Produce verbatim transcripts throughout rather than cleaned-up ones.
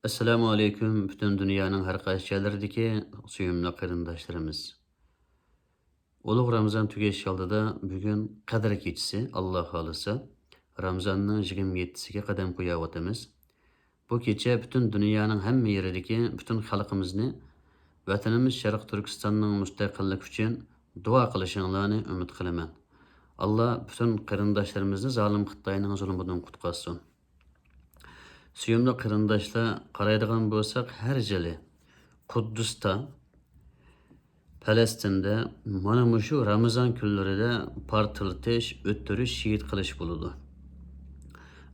ئەسسالامۇ ئەلەيكۇم، پۈتۈن دۇنيانىڭ ھەر قايسى جايلىرىدىكى سۆيۈملۈك قېرىنداشلىرىمىز. ئۇلۇغ رامىزان تۈگەش ئالدىدا بۈگۈن قەدىر كېچىسى، ئاللا خالىسا، رامىزاننىڭ يىگىرمە يەتتىسىگە قەدەم قويۇۋاتىمىز. بۇ كېچە پۈتۈن دۇنيانىڭ ھەممە يېرىدىكى پۈتۈن خەلقىمىزنى ۋەتىنىمىز شەرقىي تۈركىستاننىڭ مۇستەقىللىكى ئۈچۈن دۇئا قىلىشىڭلارنى ئۈمىد قىلىمەن. ئاللا پۈتۈن قېرىنداشلىرىمىزنى زالىم خىتاينىڭ زۇلمىدىن قۇتقارسۇن. سۆيۈملۈك قېرىنداشلار، قارايدىغان بولساق، ھەر يىلى قۇددۇستا، پەلەستىندە مانا مۇشۇ رامىزان كۈنلىرىدە پارتلىتىش، ئۆلتۈرۈش، شېھىت قىلىش بولىدۇ.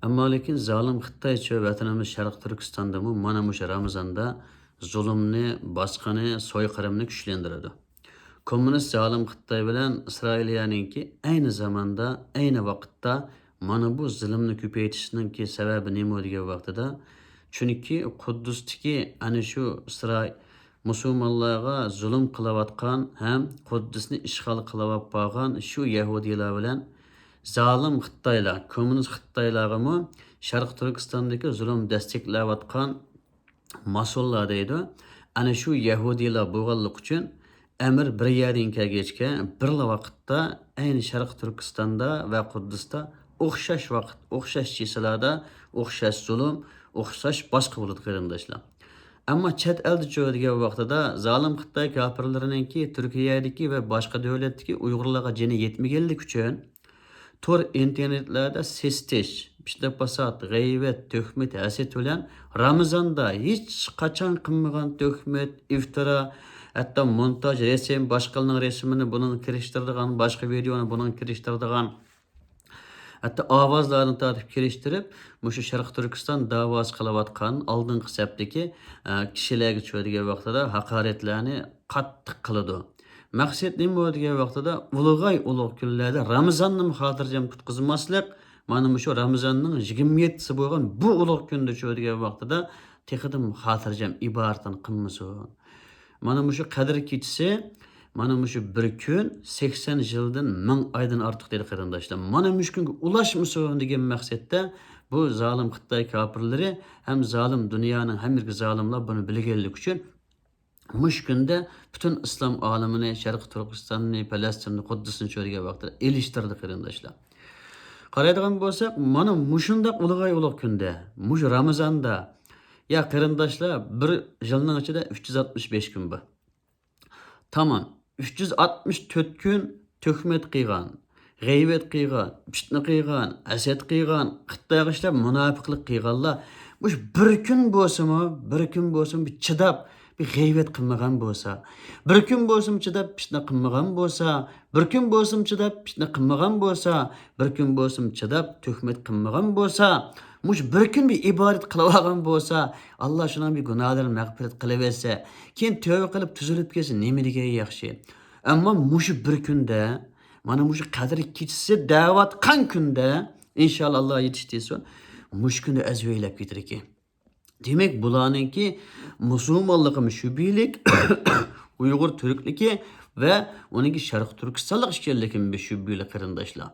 ئەمما لېكىن زالىم خىتايچۇ ۋەتىنىمىز شەرقىي تۈركىستاندىمۇ مانا مۇشۇ رامىزاندا زۇلۇمنى، باسقۇنى، سويقىرىمنى كۈچلەندۈرىدۇ. كوممۇنىست زالىم خىتاي بىلەن ئىسرائىلىيەنىڭكى ئەينى زاماندا، ئەينى ۋاقىتتا مانا بۇ زۇلۇمنى كۆپەيتىشنىڭكى سەۋەبى نېمە دېگەن ۋاقتىدا، چۈنكى قۇددۇستىكى ئەنە شۇ ئىسرائىل مۇسۇلمانلارغا زۇلۇم قىلىۋاتقان ھەم قۇددۇسنى ئىشغال قىلىۋاپ بارغان شۇ يەھۇدىيلار بىلەن زالىم خىتايلار، كوممۇنىست خىتايلارغىمۇ شەرقىي تۈركىستاندىكى زۇلۇم دەستەكلەۋاتقان ماسونلار دەيدۇ. ئەنە شۇ يەھۇدىيلار بولغانلىقى ئۈچۈن ئەمىر بىر يەردىن كەلگەچكە، بىرلا ۋاقىتتا ئەينى شەرقىي تۈركىستاندا ۋە قۇددۇستا ئوخشاش ۋاقىت، ئوخشاش چىسلادا، ئوخشاش زۇلۇم، ئوخشاش باسقۇ بولىدۇ، قېرىنداشلار. ئەمما چەت ئەلدىچۇ دېگەن ۋاقتىدا زالىم خىتاي كاپىرلىرىنىڭكى تۈركىيەدىكى ۋە باشقا دۆلەتتىكى ئۇيغۇرلارغا جېنى يەتمىگەنلىكى ئۈچۈن، تور ئىنتېرنېتلەردە سېسىتىش، پىتنە-پاسات، غەيۋەت، تۆھمەت، ھەسەت بىلەن رامىزاندا ھېچقاچان قىلمىغان تۆھمەت، ئىفتىرا، ھەتتا مونتاژ، رەسىم، باشقىلارنىڭ رەسىمىنى بۇنىڭغا كىرىشتۈرىدىغان، باشقا ۋىدېئونى بۇنىڭغا كىرىشتۈرىدىغان، ھەتتا ئاۋازلارنى تارتىپ كىرىشتۈرۈپ، مۇشۇ شەرقىي تۈركىستان داۋاسى قىلىۋاتقان ئالدىنقى سەپتىكى، ئە، كىشىلەرگىچۇ دېگەن ۋاقتىدا ھاقارەتلەرنى قاتتىق قىلىدۇ. مەقسەت نېمە دېگەن ۋاقتىدا، ئۇلۇغاي ئۇلۇغ كۈنلەردە رامىزاننىمۇ خاتىرجەم قۇتقۇزماسلىق، مانا مۇشۇ رامىزاننىڭ يىگىرمە يەتتىسى بولغان بۇ ئۇلۇغ كۈندىچۇ دېگەن ۋاقتىدا تېخىدىن خاتىرجەم ئىبادەتنى قىلمىسۇن. مانا مۇشۇ قەدىر كېچىسى، مانا مۇشۇ بىر كۈن سەكسەن يىلدىن، مىڭ ئايدىن ئارتۇق دېدى، قېرىنداشلار. مانا مۇشۇ كۈنگە ئۇلاشمىسۇن دېگەن مەقسەتتە بۇ زالىم خىتاي كاپىرلىرى ھەم زالىم دۇنيانىڭ ھەممىدىكى زالىملار بۇنى بىلگەنلىكى ئۈچۈن مۇشۇ كۈندە پۈتۈن ئىسلام ئالىمىنى، شەرقىي تۈركىستاننى، پەلەستىننى، قۇددۇسنى چۆرىگەن ۋاقتىدا ئېلىشتۇردى، قېرىنداشلار. قارايدىغان بولساق، مانا مۇشۇنداق ئۇلۇغاي ئۇلۇغ كۈندە، مۇشۇ رامىزاندا، يا قېرىنداشلار، بىر يىلنىڭ ئىچىدە ئۈچ يۈز ئاتمىش بەش كۈن بار. تامام. ئۈچ يۈز ئاتمىش تۆت كۈن تۆھمەت قىلغان، غەيۋەت قىلغان، پىتنە قىلغان، ھەسەت قىلغان، خىتايغا ئىشلەپ مۇناپىقلىق قىلغانلار مۇشۇ بىر كۈن بولسىمۇ، بىر كۈن بولسىمۇ بىر چىداپ، بىر غەيۋەت قىلمىغان بولسا، بىر كۈن بولسىمۇ چىداپ پىتنە قىلمىغان بولسا، بىر كۈن بولسىمۇ چىداپ پىتنە قىلمىغان بولسا، بىر كۈن بولسىمۇ چىداپ تۆھمەت قىلمىغان بولسا، مۇشۇ بىر كۈن بىر ئىبادەت قىلىۋالغان بولسا، ئاللا شۇنىڭ بىر گۇناھلىرىنى مەغپىرەت قىلىۋەتسە، كېيىن تەۋبە قىلىپ تۈزىلىپ كەلسە نېمە دېگەن ياخشى. ئەمما مۇشۇ بىر كۈندە، مانا مۇشۇ قەدىر كېچىسى دەۋاتقان كۈندە، ئىنشاللا ئاللا يېتىشتۈرسۇن، مۇشۇ كۈندە ئەزۋەيلەپ كېتىدىكەن. دېمەك، بۇلارنىڭكى مۇسۇلمانلىقىمۇ شۈبھىلىك، ئۇيغۇر تۈركلۈكى ۋە ئۇنىڭكى شەرقىي تۈركىستانلىق ئىكەنلىكىمۇ شۈبھىلىك، قېرىنداشلار.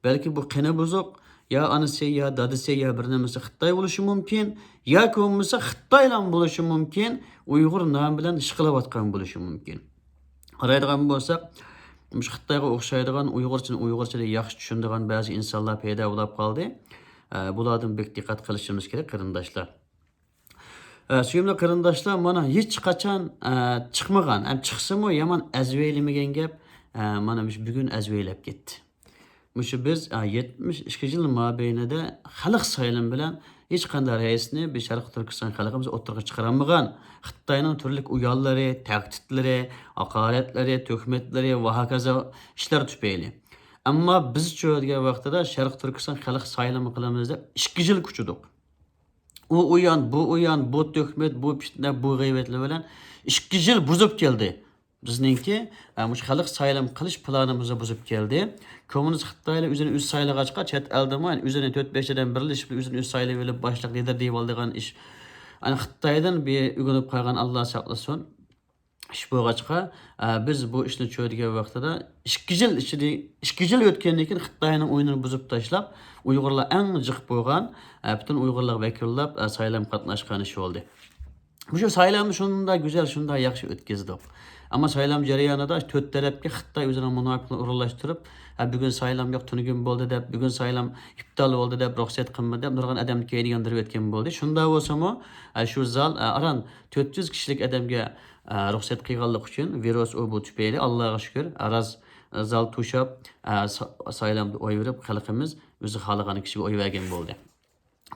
بەلكى بۇ قېنى بۇزۇق، يا ئانىسى، يا دادىسى، يا بىر نېمىسى خىتاي بولۇشى مۇمكىن، ياكى بولمىسا خىتايلام بولۇشى مۇمكىن، ئۇيغۇر نامى بىلەن ئىش قىلىۋاتقان بولۇشى مۇمكىن. قارايدىغان بولساق، مۇشۇ خىتايغا ئوخشايدىغان، ئۇيغۇرچىنى ئۇيغۇرچىدەك ياخشى چۈشىنىدىغان بەزى ئىنسانلار پەيدا بولۇپ قالدى. ئە، بۇلاردىن بەك دىققەت قىلىشىمىز كېرەك، قېرىنداشلار. ئە، سۆيۈملۈك قېرىنداشلار، مانا ھېچقاچان، ئە، چىقمىغان، ھەم چىقسىمۇ يامان ئەزۋەيلىمىگەن گەپ، ئە، مانا مۇشۇ بۈگۈن ئەزۋەيلەپ كەتتى. مۇشۇ بىز، ئە، يەتمىش ئىككى يىل مابەينىدە خەلق سايلىمى بىلەن ھېچقانداق رەئىسنى بىز شەرقىي تۈركىستان خەلقىمىز ئوتتۇرىغا چىقىرالمىغان. خىتاينىڭ تۈرلۈك ئۇيانلىرى، تەھدىتلىرى، ھاقارەتلىرى، تۆھمەتلىرى ۋە ھاكازا ئىشلار تۈپەيلى. ئەمما بىزچۇ دېگەن ۋاقتىدا شەرقىي تۈركىستان خەلق سايلىمى قىلىمىز دەپ ئىككى يىل كۈچىدۇق. ئۇ ئۇيان، بۇ ئۇيان، بۇ تۆھمەت، بۇ پىتنە، بۇ غەيۋەتلەر بىلەن ئىككى يىل بۇزۇپ كەلدى. بىزنىڭكى، ئە، مۇشۇ خەلق سايلام قىلىش پىلانىمىزنى بۇزۇپ كەلدى. كوممۇنىست خىتايلار ئۆزىنى ئۆزى سايلىغاچقا، چەت ئەلدىمۇ، يەنى ئۆزىنى تۆت-بەش ئادەم بىرلىشىپ، ئۆزىنى ئۆزى سايلىۋېلىپ، باشلىق لىدېر دېيىۋالىدىغان ئىش. ئەنە خىتايدىن بىر ئۆگىنىپ قالغان، ئاللا ساقلىسۇن. ئىش بولغاچقا، ئە، بىز بۇ ئىشنى چۆرىگەن ۋاقتىدا ئىككى يىل ئىچىدە، ئىككى يىل ئۆتكەندىن كېيىن خىتاينىڭ ئويۇنىنى بۇزۇپ تاشلاپ، ئۇيغۇرلار ئەڭ جىق بولغان، ئە، پۈتۈن ئۇيغۇرلارغا ۋەكىللاپ، ئە، سايلام قاتناشقان ئىش بولدى. مۇشۇ سايلامنى شۇنداق گۈزەل، شۇنداق ياخشى ئۆتكۈزدۇق. ئەمما سايلام جەريانىدا تۆت تەرەپكە خىتاي ئۆزىنىڭ مۇناپىقلىرىنى ئورۇنلاشتۇرۇپ، «ھە، بۈگۈن سايلام يوق، تۈنۈگۈن بولدى» دەپ، «بۈگۈن سايلام ئىپتال بولدى» دەپ، رۇخسەت قىلمىدى دەپ، نۇرغۇن ئادەمنى كەينىگە ياندۇرۇپ ئۆتكەن بولدى. شۇنداق بولسىمۇ، ئە، شۇ زال، ئە، ئاران تۆت يۈز كىشىلىك ئادەمگە، ئە، رۇخسەت قىلغانلىقى ئۈچۈن، ۋىرۇس ئۇ بۇ تۈپەيلى، ئاللاغا شۈكۈر، ئە، راز، ئە، زال توشاپ، ئە، سا-، سايلامدا ئوي بېرىپ، خەلقىمىز ئۆزى خالىغان كىشىگە ئوي بەرگەن بولدى.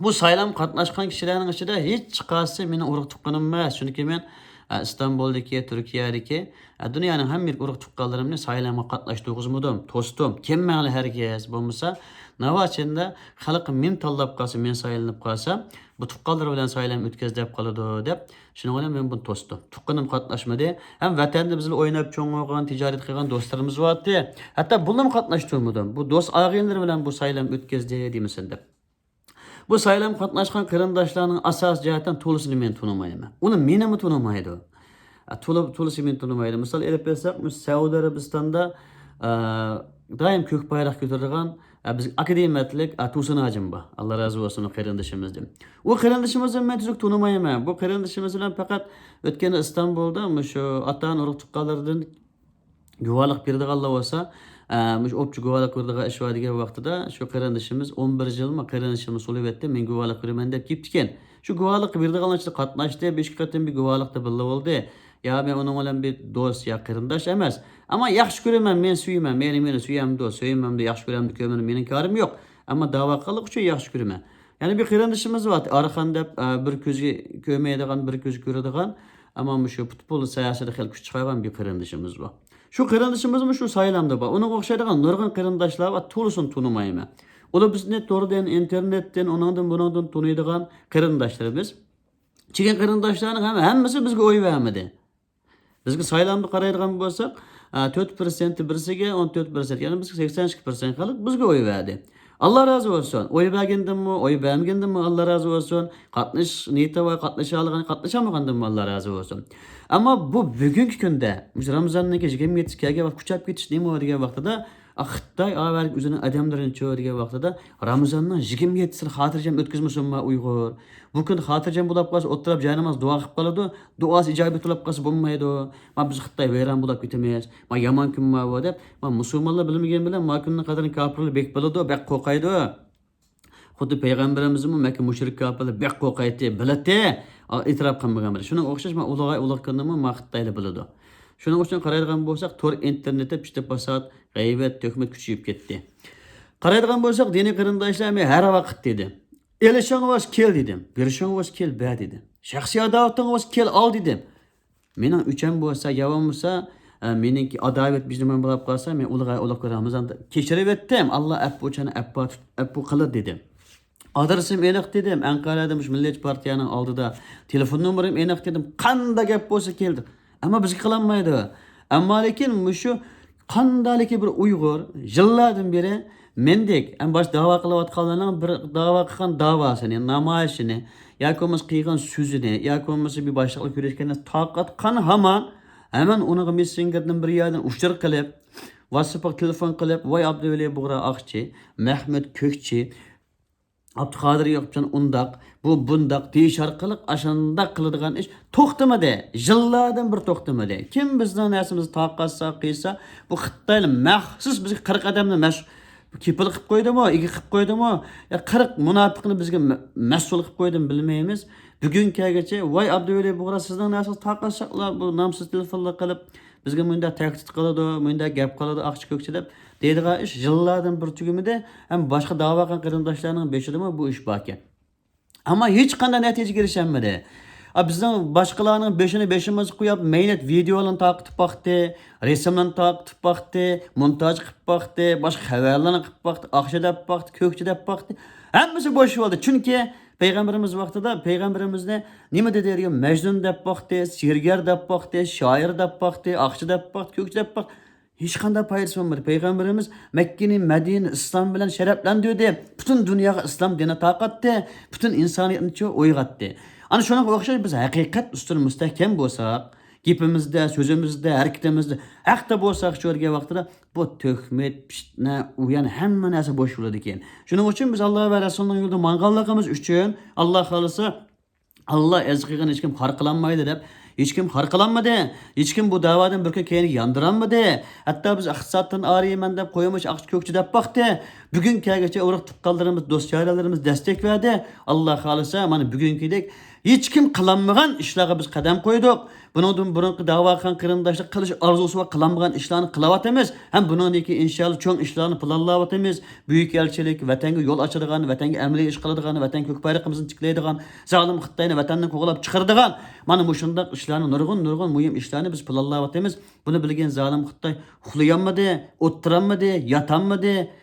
بۇ سايلام قاتناشقان كىشىلەرنىڭ ئىچىدە ھېچقايسى مېنىڭ ئۇرۇق تۇغقىنىم ئەمەس. چۈنكى مەن، ئە، ئىستانبۇلدىكى، تۈركىيەدىكى، ئە، دۇنيانىڭ ھەممە يېرىدىكى ئۇرۇق تۇغقانلىرىمنى سايلامغا قاتناشتۇرغۇزمىدىم، توستۇم. كەلمەڭلار ھەرگىز. بولمىسا، ناۋاچىندا خەلق مېنى تاللاپ قالسا، مېنى سايلىنىپ قالسا، بۇ تۇغقانلىرى بىلەن سايلام ئۆتكەز دەپ قالىدۇ دەپ، شۇنىڭ بىلەن مەن بۇنى توستۇم. تۇغقىنىم قاتناشمىدى. ھەم ۋەتەندە بىز بىلەن ئويناپ چوڭ بولغان، تىجارەت قىلغان دوستلىرىمىز بارتى. ھەتتا بۇلارمۇ قاتناشتۇرمىدىم. بۇ دوست ئاغىنىلىرى بىلەن بۇ سايلام ئۆتكەزدى دېمىسۇن دەپ. بۇ سايلام قاتناشقان قېرىنداشلارنىڭ ئاساسىي جەھەتتىن تولىسىنى مەن تونۇمايمەن. ئۇلار مېنىمۇ تونۇمايدۇ. ئە، تولا-، تولىسى مېنى تونۇمايدۇ. مىسال ئېلىپ بەرسەك، مۇشۇ سەئۇدى ئەرەبىستاندا، ئە، دائىم كۆك بايراق كۆتۈرىدىغان، ئە، بىز ئاكادېمىيەتلىك، ئە، تۇرسۇن ھاجىم بار. ئاللا رازى بولسۇن ئۇ قېرىندىشىمىزدىن. ئۇ قېرىندىشىمىزنى مەن تۈزۈك تونۇمايمەن. بۇ قېرىندىشىمىز بىلەن پەقەت ئۆتكەندە ئىستانبۇلدا مۇشۇ ئاتا-ئانا ئۇرۇق تۇغقانلىرىدىن گۇۋاھلىق بېرىدىغانلار بولسا، ئە، مۇشۇ ئوپچە گۇۋاھلىق بېرىدىغان ئىش بار دېگەن ۋاقتىدا، شۇ قېرىندىشىمىز ئون بىر يىلمۇ قېرىندىشىمنى سولىۋەتتى، مەن گۇۋاھلىق بېرىمەن دەپ كېلىپتىكەن. شۇ گۇۋاھلىق بېرىدىغانلار ئىچىدە قاتناشتى، بىر ئىككى قېتىم بىر گۇۋاھلىقتا بىللە بولدى. يا مەن ئۇنىڭ بىلەن بىر دوست يا قېرىنداش ئەمەس. ئەمما ياخشى كۆرىمەن، مەن سۆيىمەن، مەيلى مېنى سۆيەمدۇ، سۆيمەمدۇ، ياخشى كۆرەمدۇ، كۆرمەمدۇ، مېنىڭ كارىم يوق. ئەمما داۋا قىلغانلىقى ئۈچۈن ياخشى كۆرىمەن. يەنە بىر قېرىندىشىمىز بار، ئارخان دەپ، ئە، بىر كۆزى كۆرمەيدىغان، بىر كۆزى كۆرىدىغان، ئەمما مۇشۇ پۇتبول ساھەسىدە خېلى كۈچ چىقارغان بىر قېرىندىشىمىز بار. شۇ قېرىندىشىمىزمۇ شۇ سايلامدا بار. ئۇنىڭغا ئوخشايدىغان نۇرغۇن قېرىنداشلار بار، تولىسىنى تونۇمايمەن. ئۇلار بىزنى توردىن، ئىنتېرنېتتىن، ئۇنىڭدىن، بۇنىڭدىن تونۇيدىغان قېرىنداشلىرىمىز. چېكىن قېرىنداشلارنىڭ ھەم-، ھەممىسى بىزگە ئوي بەرمىدى. بىزگە سايلامدا قارايدىغان بولساق، ئە، تۆت پىرسەنت بىرسىگە، ئون تۆت پىرسەنت، يەنى بىزگە سەكسەن ئىككى پىرسەنت خەلق بىزگە ئوي بەردى. ئاللا رازى بولسۇن. ئوي بەرگەندىنمۇ، ئوي بەرمىگەندىنمۇ ئاللا رازى بولسۇن. قاتنىشىش نىيىتى بار، قاتنىشالىغان، قاتنىشالمىغاندىنمۇ ئاللا رازى بولسۇن. ئەمما بۇ بۈگۈنكى كۈندە، مۇشۇ رامىزاننىڭكى يىگىرمە يەتتىسى كەلگەن ۋاقىت، كۈچەپ كېتىش نېمە دېگەن ۋاقتىدا، ئا، خىتاي ئاۋارە ئۆزىنىڭ ئادەملىرىنى چۆرىگەن ۋاقتىدا، رامىزاننىڭ يىگىرمە يەتتىسىنى خاتىرجەم ئۆتكۈزمىسۇنما ئۇيغۇر؟ بۇ كۈن خاتىرجەم بولاپ قالسا، ئولتۇرۇپ جايناماز دۇئا قىلىپ قالىدۇ. دۇئاسى ئىجابىي بولاپ قالسا بولمايدۇ. ما بىز خىتاي ۋەيران بولاپ كېتىمىز. ما يامان كۈن ما بۇ دەپ، ما مۇسۇلمانلار بىلمىگەن بىلەن ما كۈننىڭ قەدرىنى كاپىرلار بەك بىلىدۇ، بەك قورقايدۇ. خۇددى پەيغەمبىرىمىزمۇ مەككە مۇشرىك كاپىرلار بەك قورقايتتى، بىلەتتى، ئېتىراپ قىلمىغان بىلەن. شۇنىڭغا ئوخشاش ما ئۇلۇغ ئاي، ئۇلۇغ كۈننىمۇ ما خىتايلار بىلىدۇ. شۇنىڭ ئۈچۈن قارايدىغان بولساق، تور ئىنتېرنېتتە پىتى پاسات، غەيۋەت، تۆھمەت كۈچىيىپ كەتتى. قارايدىغان بولساق، دىنىي قېرىنداشلار مەن ھەر ۋاقىت دېدىم. ئېلىشىڭ بولسا كېل دېدىم. بېرىشىڭ بولسا كېل بەر دېدىم. شەخسىي ئاداۋىتىڭ بولسا كېل ئال دېدىم. مېنىڭ ئۆچەم بولسا يا بولمىسا، ئە، مېنىڭكى ئاداۋەت بىزنىڭ بىلەن بولۇپ قالسا، مەن ئۇلۇغ ئاي، ئۇلۇغ كۈن رامىزاندا كەچۈرۈۋەتتىم. ئاللا ئەپۇچان ئەپۇ، ئەپۇ قىلىدۇ دېدىم. ئادرېسىم ئېنىق دېدىم. ئەنقەرەدە مۇشۇ مىللەتچى پارتىيەنىڭ ئالدىدا. تېلېفون نومۇرۇم ئېنىق دېدىم. قانداق گەپ بولسا كېلدىم. ئەمما بىزگە قىلالمايدۇ. ئەمما لېكىن مۇشۇ قانداقلىكى بىر ئۇيغۇر يىللاردىن بېرى مەندەك، ئەمما باشقا داۋا قىلىۋاتقانلارنىڭ بىر داۋا قىلغان داۋاسىنى، نامايىشىنى ياكى بولمىسا قىلغان سۆزىنى ياكى بولمىسا بىر باشلىقلار كۆرۈشكەندە تارقاتقان ھامان، ھەمەن ئۇنىڭغا مېسسېنجېردىن بىر يەردىن ئۇچۇر قىلىپ، ۋاتساپقا تېلېفون قىلىپ، ۋاي ئابدۇۋەلى بۇغرا ئاقچى، مەھمۇد كۆكچى، ئابدۇقادىر يوقچان ئۇنداق، بۇ بۇنداق دېيىش ئارقىلىق ئاشۇنداق قىلىدىغان ئىش توختىمىدى. يىللاردىن بىر توختىمىدى. كىم بىزنىڭ نەرسىمىزنى تارقاتسا، قىلسا، بۇ خىتايلار مەخسۇس بىزگە قىرىق ئادەمنى مەس-، كېپىل قىلىپ قويدىمۇ، ئىگە قىلىپ قويدىمۇ، يا قىرىق مۇناپىقنى بىزگە مە-، مەسئۇل قىلىپ قويدىمۇ بىلمەيمىز. بۈگۈنگىچە، ۋاي ئابدۇۋەلى بۇغرا، سىزنىڭ نەرسىڭىزنى تارقاتساقلا، بۇ نامسىز تېلېفونلار قىلىپ، بىزگە مۇنداق تەھدىت قىلىدۇ، مۇنداق گەپ قىلىدۇ، ئاقچى كۆكچى دەپ دەيدىغان ئىش يىللاردىن بىر تۈگىمىدى. ھەم باشقا داۋا قىلغان قېرىنداشلارنىڭ بېشىدىمۇ بۇ ئىش باركەن. ئەمما ھېچقانداق نەتىجىگە ئېرىشەلمىدى. ئا، بىزنىڭ باشقىلارنىڭ بېشىنى بېشىمىزغا قويۇپ، مەينەت ۋىدېئولارنى تارقىتىپ باقتى، رەسىملەرنى تارقىتىپ باقتى، مونتاژ قىلىپ باقتى، باشقا خەۋەرلەرنى قىلىپ باقتى، ئاقچا دەپ باقتى، كۆكچە دەپ باقتى. ھەممىسى بوش بولدى. چۈنكى پەيغەمبىرىمىز ۋاقتىدا پەيغەمبىرىمىزنى نېمە دېدى دېگەن، مەجنۇن دەپ باقتى، سېھىرگەر دەپ باقتى، شائىر دەپ باقتى، ئاقچى دەپ باقتى، كۆكچى دەپ باقتى. ھېچقانداق پايدىسى بولمىدى. پەيغەمبىرىمىز مەككىنى، مەدىنىنى ئىسلام بىلەن شەرەپلەندۈردى. پۈتۈن دۇنياغا ئىسلام دىنى تارقاتتى. پۈتۈن ئىنسانىيەتنى چۇ-، ئويغاتتى. ئانا شۇنىڭغا ئوخشاش بىز ھەقىقەت ئۈستىدە مۇستەھكەم بولساق، گېپىمىزدە، سۆزىمىزدە، ھەرىكىتىمىزدە ھەقتە بولساق شۇ دېگەن ۋاقتىدا بۇ تۆھمەت، پىتنە، ئۇيان ھەممە نەرسە بوش بولىدىكەن. شۇنىڭ ئۈچۈن بىز ئاللا ۋە رەسۇلنىڭ يولىدا ماڭغانلىقىمىز ئۈچۈن، ئاللا خالىسا، ئاللا ئەزىز قىلغان ھېچكىم خار قىلالمايدۇ دەپ، ھېچكىم خار قىلالمىدى. ھېچكىم بۇ داۋادىن بىر كۈن كەينىگە ياندۇرالمىدى. ھەتتا بىز ئىقتىسادتىن ئارىيمەن دەپ، قويمۇش ئاقچى كۆكچى دەپ باقتى. بۈگۈن كەلگۈچە ئۇرۇق تۇغقانلىرىمىز، دوست يارەنلىرىمىز دەستەك بەردى. ئاللا خالىسا، مانا بۈگۈنكىدەك ھېچكىم قىلالمىغان ئىشلارغا بىز قەدەم قويدۇق. بۇنىڭدىن بۇرۇنقى داۋا قىلغان قېرىنداشلار قىلىش ئارزۇسى ۋە قىلالمىغان ئىشلارنى قىلىۋاتىمىز. ھەم بۇنىڭدىن كېيىن ئىنشاللا چوڭ ئىشلارنى پىلانلاۋاتىمىز. بۈيۈك ئەلچىلىك، ۋەتەنگە يول ئاچىدىغان، ۋەتەنگە ئەمەلىي ئىش قىلىدىغان، ۋەتەن كۆك بايرىقىمىزنى تىكلەيدىغان، زالىم خىتاينى ۋەتەندىن قوغلاپ چىقىرىدىغان، مانا مۇشۇنداق ئىشلارنى، نۇرغۇن، نۇرغۇن مۇھىم ئىشلارنى بىز پىلانلاۋاتىمىز. بۇنى بىلگەن زالىم خىتاي ئۇخلىيالمىدى، ئولتۇرالمىدى، ياتالمىدى.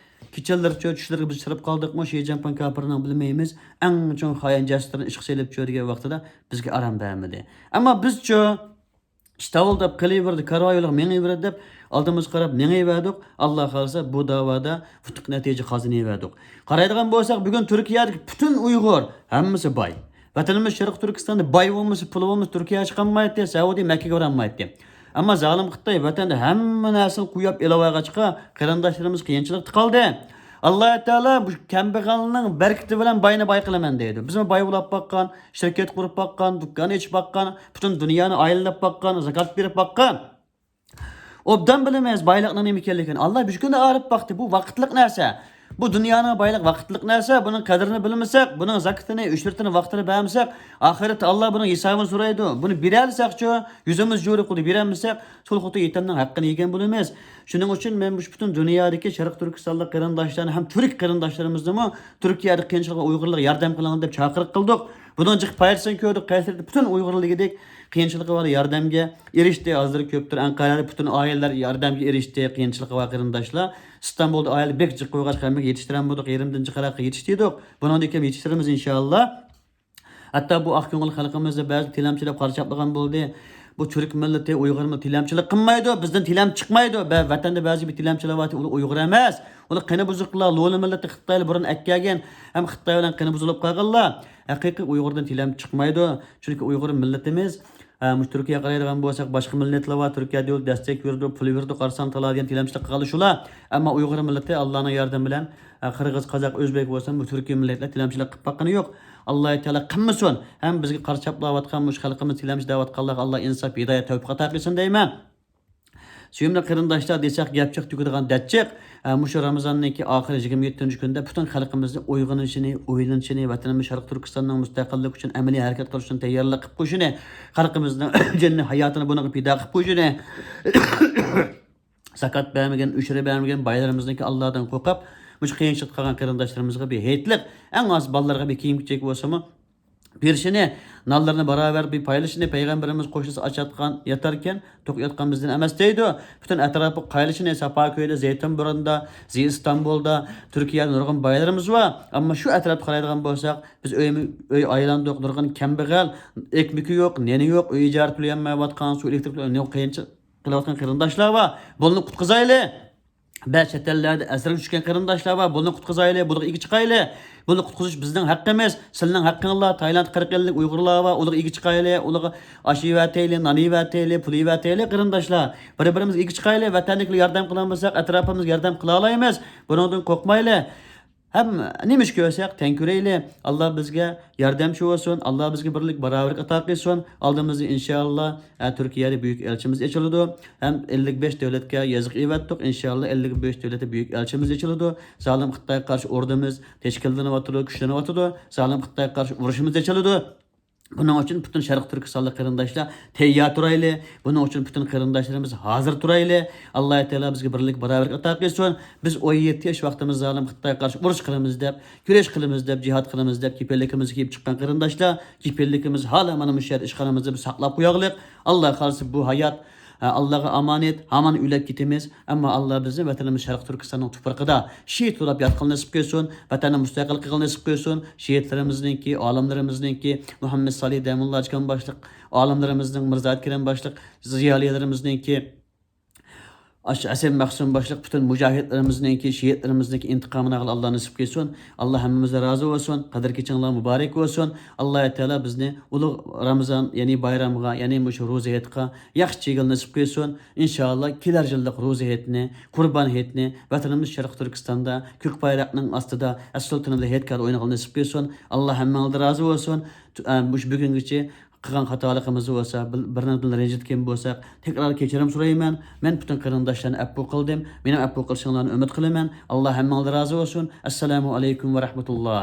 كېچىلىرىچۇ چۈشلىرىگە بىز چىرىپ قالدۇقمۇ، شى جىنپىڭ كاپىرنىڭ بىلمەيمىز، ئەڭ چوڭ خائىن جاسۇسلىرىنى ئىشقا سېلىپچۇ دېگەن ۋاقتىدا بىزگە ئارام بەرمىدى. ئەمما بىزچۇ ئىستاۋۇل دەپ قېلىۋېرىدۇ، كارۋايولىغا مېڭىۋېرىدۇ دەپ ئالدىمىزغا قاراپ مېڭىۋەردۇق. ئاللا خالىسا بۇ داۋادا ئۇتۇق نەتىجە قازىنىۋەردۇق. قارايدىغان بولساق، بۈگۈن تۈركىيەدىكى پۈتۈن ئۇيغۇر ھەممىسى باي. ۋەتىنىمىز شەرقىي تۈركىستاندا باي بولمىسا، پۇلى بولمىسا، تۈركىيەگە چىقالمايتتى، سەئۇدى، مەككىگە بارالمايتتى. ئەمما زالىم خىتاي ۋەتەندە ھەممە نەرسىنى قويۇپ ئېلىۋالغاچقا، قېرىنداشلىرىمىز قىيىنچىلىقتا قالدى. ئاللا تائالا بۇ كەمبەغەلنىڭ بەرىكىتى بىلەن باينى باي قىلىمەن دەيدۇ. بىزمۇ باي بولاپ باققان، شىركەت قۇرۇپ باققان، دۇكان ئېچىپ باققان، پۈتۈن دۇنيانى ئايلىنىپ باققان، زاكات بېرىپ باققان. ئوبدان بىلىمىز بايلىقنىڭ نېمە ئىكەنلىكىنى. ئاللا بۈگۈن ئارىپ باقتى. بۇ ۋاقىتلىق نەرسە. بۇ دۇنيانىڭ بايلىقى ۋاقىتلىق نەرسە. بۇنىڭ قەدرىنى بىلمىسەك، بۇنىڭ زاكىتىنى، ئۆشرىتىنى ۋاقتىدا بەرمىسەك، ئاخىرەتتە ئاللا بۇنىڭ ھېسابىنى سورايدۇ. بۇنى بېرەلىسەكچۇ، يۈزىمىز يورۇق بولدى، بېرەلمىسەك، سول خوتۇن يېتىمنىڭ ھەققىنى يېگەن بولىمىز. شۇنىڭ ئۈچۈن مەن مۇشۇ پۈتۈن دۇنيادىكى شەرقىي تۈركىستانلىق قېرىنداشلارنى ھەم تۈرك قېرىنداشلىرىمىزنىمۇ تۈركىيەدە قىيىنچىلىقى ئۇيغۇرلارغا ياردەم قىلىڭ دەپ چاقىرىق قىلدۇق. بۇنىڭ جىق پايدىسىنى كۆردۇق. قەيسەردە پۈتۈن ئۇيغۇرلار دېگۈدەك قىيىنچىلىقى بار ياردەمگە ئېرىشتى. ھازىر كۆپتۇر ئەنقەرەدە پۈتۈن ئائىلىلەر ياردەمگە ئېرىشتى. قىيىنچىلىقى بار قېرىنداشلار. ئىستانبۇلدا ئائىلە بەك جىق قويغاچ ھەممىگە يېتىشتۈرەلمىدۇق. يېرىمدىن جىق يېتىشتۈردۇق. بۇنىڭدىن كېيىن يېتىشتۈرىمىز ئىنشاللا. ھەتتا بۇ ئاق كۆڭۈل خەلقىمىزدە بەزى تىلەمچىلەر قارا چاپلىغان بولدى. بۇ تۈرك مىللىتى، ئۇيغۇر مىللىتى تىلەمچىلىك قىلمايدۇ، بىزدىن تىلەم چىقمايدۇ. بە-، ۋەتەندە بەزى بىر تىلەمچىلەر بارتى، ئۇلار ئۇيغۇر ئەمەس. ئۇلار قېنى بۇزۇقلار، لولە مىللىتى خىتايلار بۇرۇن ئەكەلگەن، ھەم خىتاي بىلەن قېنى بۇزۇلۇپ قالغانلار. ھەقىقىي ئۇيغۇردىن تىلەم چىقمايدۇ. چۈنكى ئۇيغۇر مىللىتىمىز، ئە، مۇشۇ تۈركىيەگە قارايدىغان بولساق، باشقا مىللەتلەر بار، تۈركىيە دۆلىتى دەستەك بېرىدۇ، پۇل بېرىدۇ، قارىسان تالا دېگەن تىلەمچىلىك قىلغانلار شۇلار. ئەمما ئۇيغۇر مىللىتى ئاللانىڭ ياردىمى بىلەن، ئە، قىرغىز، قازاق، ئۆزبېك بولسا، بۇ تۈركىي مىللەتلەر تىلەمچىلىك قىلىپ باققىنى يوق. ئاللا تائالا قىلمىسۇن. ھەم بىزگە قارا چاپلاۋاتقان مۇشۇ خەلقىمىز تىلەمچى دەۋاتقانلارغا ئاللا ئىنساپ، ھىدايەت، تەۋپىق ئاتا قىلسۇن دەيمەن. سۆيۈملۈك قېرىنداشلار دېسەك، گەپ جىق، تۈگىدىغان دەرد جىق. ئە، مۇشۇ رامىزاننىڭكى ئاخىرى يىگىرمە يەتتىنچى كۈندە پۈتۈن خەلقىمىزنى ئويغىنىشىنى، ئويلىنىشىنى، ۋەتىنىمىز شەرقىي تۈركىستاننىڭ مۇستەقىللىقى ئۈچۈن ئەمەلىي ھەرىكەت قىلىشىنى تەييارلىق قىلىپ قويۇشىنى، خەلقىمىزنىڭ جېنىنى، ھاياتىنى بۇنىڭغا پىدا قىلىپ قويۇشىنى، زاكات بەرمىگەن، ئۆشرە بەرمىگەن بايلىرىمىزنىڭكى ئاللادىن قورقۇپ، مۇشۇ قىيىنچىلىقتا قالغان قېرىنداشلىرىمىزغا بىر ھېيتلىق، ئەڭ ئاز بالىلارغا بىر كىيىم-كېچەك بولسىمۇ بېرىشىنى، نانلىرىنى باراۋەر بىر پايلىشىنى، پەيغەمبىرىمىز قوشنىسى ئاچ ياتقان، ياتاركەن، توق ياتقان بىزدىن ئەمەس دەيدۇ. پۈتۈن ئەتراپى قايلىشىنى، ساپا كۆيدە، زەيتۇن بورۇندا، زى ئىستانبۇلدا، تۈركىيەدە نۇرغۇن بايلىرىمىز بار. ئەمما شۇ ئەتراپقا قارايدىغان بولساق، بىز ئۆي، ئۆي ئايلاندۇق، نۇرغۇن كەمبەغەل، ئېكمىكى يوق، نېنى يوق، ئۆي ئىجارە تۆلىيەلمەيۋاتقان، سۇ ئېلېكتىر تۆلىيەلمەيۋاتقان قېرىنداشلار بار. بۇلارنى قۇتقۇزايلى. بەزى چەت ئەللەردە ئەسىرگە چۈشكەن قېرىنداشلار بار، بۇنى قۇتقۇزايلى، بۇنىڭغا ئىگە چىقايلى. بۇنى قۇتقۇزۇش بىزنىڭ ھەققىمىز، سىلىنىڭ ھەققىڭلار. تايلاند قىرىق ئەللىك ئۇيغۇرلار بار، ئۇلارغا ئىگە چىقايلى، ئۇلارغا ئاش ئېۋەتەيلى، نان ئېۋەتەيلى، پۇل ئېۋەتەيلى، قېرىنداشلار. بىر-بىرىمىزگە ئىگە چىقايلى، ۋەتەندىكىلەرگە ياردەم قىلالمىساق، ئەتراپىمىزغا ياردەم قىلالايمىز. بۇنىڭدىن قورقمايلى. ھەم نېمە ئىش كۆرسەك تەڭ كۆرەيلى. ئاللا بىزگە ياردەمچى بولسۇن، ئاللا بىزگە بىرلىك، باراۋەرلىك ئاتا قىلسۇن. ئالدىمىزدا ئىنشاللا، ئە، تۈركىيەدە بۈيۈك ئەلچىمىز ئېچىلىدۇ. ھەم ئەللىك بەش دۆلەتكە يازغا ئېۋەتتۇق. ئىنشاللا ئەللىك بەش دۆلەتتە بۈيۈك ئەلچىمىز ئېچىلىدۇ. زالىم خىتايغا قارشى ئوردىمىز تەشكىللىنىۋاتىدۇ، كۈچلىنىۋاتىدۇ. زالىم خىتايغا قارشى ئۇرۇشىمىز ئېچىلىدۇ. بۇنىڭ ئۈچۈن پۈتۈن شەرقىي تۈركىستانلىق قېرىنداشلار تەييار تۇرايلى. بۇنىڭ ئۈچۈن پۈتۈن قېرىنداشلىرىمىز ھازىر تۇرايلى. ئاللا تائالا بىزگە بىرلىك، باراۋەرلىك ئاتا قىلسۇن. بىز ئون يەتتە ياش ۋاقتىمىزدا زالىم خىتايغا قارشى ئۇرۇش قىلىمىز دەپ، كۈرەش قىلىمىز دەپ، جىھاد قىلىمىز دەپ، كېپىنلىكىمىزنى كىيىپ چىققان قېرىنداشلار، كېپىنلىكىمىز ھالا مانا مۇشۇ يەردە ئىشخانىمىزدا بىز ساقلاپ قوياغلىق. ئاللا خالىسا بۇ ھايات، ئە، ئاللاغا ئامانەت، ھامان ئۆلۈپ كېتىمىز. ئەمما ئاللا بىزنى ۋەتىنىمىز شەرقىي تۈركىستاننىڭ تۇپرىقىدا شېھىت بولاپ ياتقىلى نېسىپ قىلسۇن، ۋەتەننى مۇستەقىل قىلغىلى نېسىپ قىلسۇن. شېھىتلىرىمىزنىڭكى، ئالىملىرىمىزنىڭكى، مۇھەممەد سالىھ دەمۇللا ئاچكان باشلىق، ئالىملىرىمىزنىڭ، مىرزا كېرەم باشلىق، زىيالىيلىرىمىزنىڭكى، ئاشۇ ھەسەن مەخسۇم باشلىق پۈتۈن مۇجاھىدلىرىمىزنىڭكى، شېھىتلىرىمىزنىڭكى ئىنتىقامىنى ئالغىلى ئاللا نېسىپ قىلسۇن. ئاللا ھەممىمىزدىن رازى بولسۇن. قەدىر كېچىڭلار مۇبارەك بولسۇن. ئاللا تائالا بىزنى ئۇلۇغ رامىزان، يەنى بايرامغا، يەنى مۇشۇ روزا ھېيتقا ياخشى چىگىل نېسىپ قىلسۇن. ئىنشائاللا، كېلەر يىللىق روزا ھېيتنى، قۇربان ھېيتنى ۋەتىنىمىز شەرقىي تۈركىستاندا كۆك بايراقنىڭ ئاستىدا، ئەس سۇلتىنىدا ھېيتگاھدا ئوينىغىلى نېسىپ قىلسۇن. ئاللا ھەممىڭلارنى رازى بولسۇن. تۇ-، ئە، مۇشۇ بۈگۈنگىچە قىلغان خاتالىقىمىز بولسا، بىر-، بىرىڭدىن رەنجىتكەن بولساق، تەكرار كەچۈرۈم سورايمەن. مەن پۈتۈن قېرىنداشلارنى ئەپۇ قىلدىم. مېنىڭ ئەپۇ قىلىشىڭلارنى ئۈمىد قىلىمەن. ئاللا ھەممىڭلارنى رازى بولسۇن. ئەسسالامۇ ئەلەيكۇم ۋە رەھمەتۇللا.